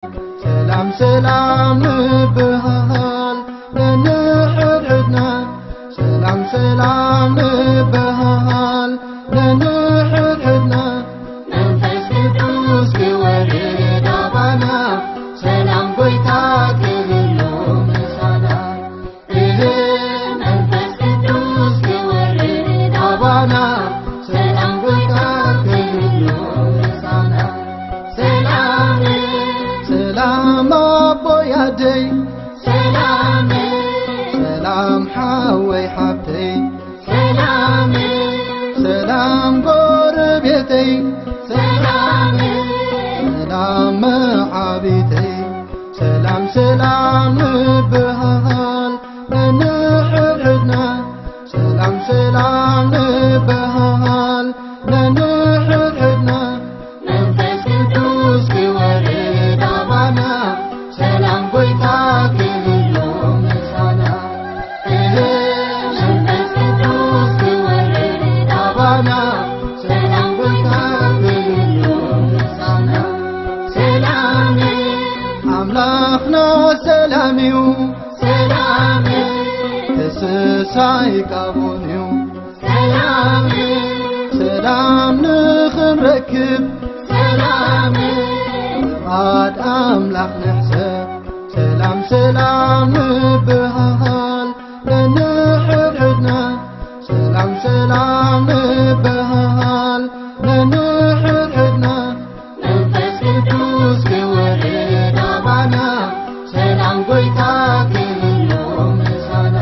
ሰላም ሰላም ንበሃል ነንሕድሕድና፣ ሰላም ሰላም ንበሃል ነንሕድሕድና። መንፈስ ቅዱስ ክወርድ ኣባና፣ ሰላም ጎይታ ክህሉ ምሳና። እህ፣ መንፈስ ቅዱስ ክወርድ ኣባና፣ ሰላም ጎይታ ክህሉ ምሳና። ሰላም፣ ሰላም ኣቦይ ኣደይ፣ ሰላም፣ ሰላም ሓወይ ሓብተይ፣ ሰላም፣ ሰላም ጎረቤተይ፣ ሰላም፣ ሰላም መዓቢተይ፣ ሰላም ሰላም ንበሃል ነንሕድሕድና፣ ሰላም ሰላም ንበሃል ነንሕድሕድና። መንፈስ ቅዱስ ክወርድ ኣባና፣ ሰላም ጎይታ ክህሉ ምሳና። እህ፣ መንፈስ ቅዱስ ክወርድ ኣባና፣ ሰላም ጎይታ ክህሉ ምሳና። ሰላም ኣምላኽና ሰላም እዩ፣ ሰላም ተስፋይ ካቡን እዩ። ሰላም፣ ሰላም ንኽንረክብ፣ ሰላም ልማድ ኣምላኽ ንሕሰብ። ሰላም ሰላም ንበሃል ነንሕድሕድና፣ ሰላም ሰላም ንበሃል ነንሕድሕድና። መንፈስ ቅዱስ ክወርድ ኣባና፣ ሰላም ጎይታ ክህሉ ምሳና።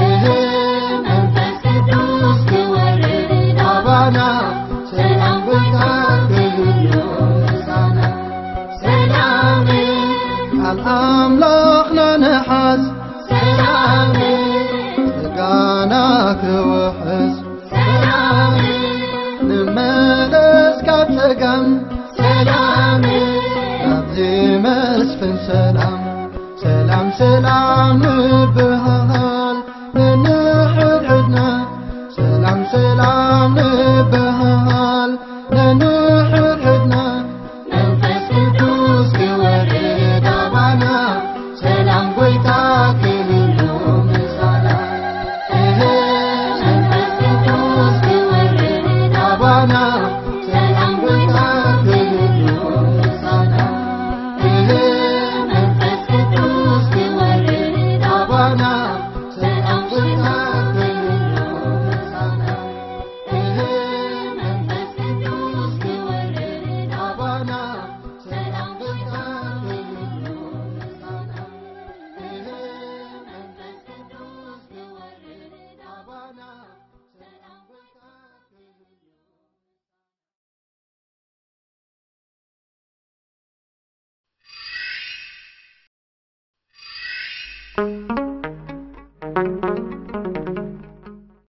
እህ፣ መንፈስ ቅዱስ ክወርድ ኣባና፣ ሰላም ጎይታ ክህሉ ምሳና። ሰላም ቃል ኣምላኽና ንሓዝ፣ ሰላም ጸጋና ክውሕዝ፣ ሰላም ንመለስ ካብ ጸጋም፣ ሰላም ናብዚ መስፍን ሰላም። ሰላም ሰላም ንበሃል ነንሕድሕድና፣ ሰላም ሰላም ንበሃል ነንሕድሕድና። መንፈስ ቅዱስ ክወርድ ኣባና፣ ሰላም ጎይታ ክህሉ ምሳና። እህ፣ መንፈስ ቅዱስ ክወርድ ኣባና፣ ሰላም ጎይታ ክህሉ ምሳና። እህ፣ መንፈስ ቅዱስ ክወርድ ኣባና፣ ሰላም ጎይታ ክህሉ ምሳና። እህ፣ መንፈስ ቅዱስ ክወርድ ኣባና፣ ሰላም ጎይታ ክህሉ ምሳና። እህ፣ መንፈስ ቅዱስ ክወርድ ኣባና፣ ሰላም ጎይታ ክህሉ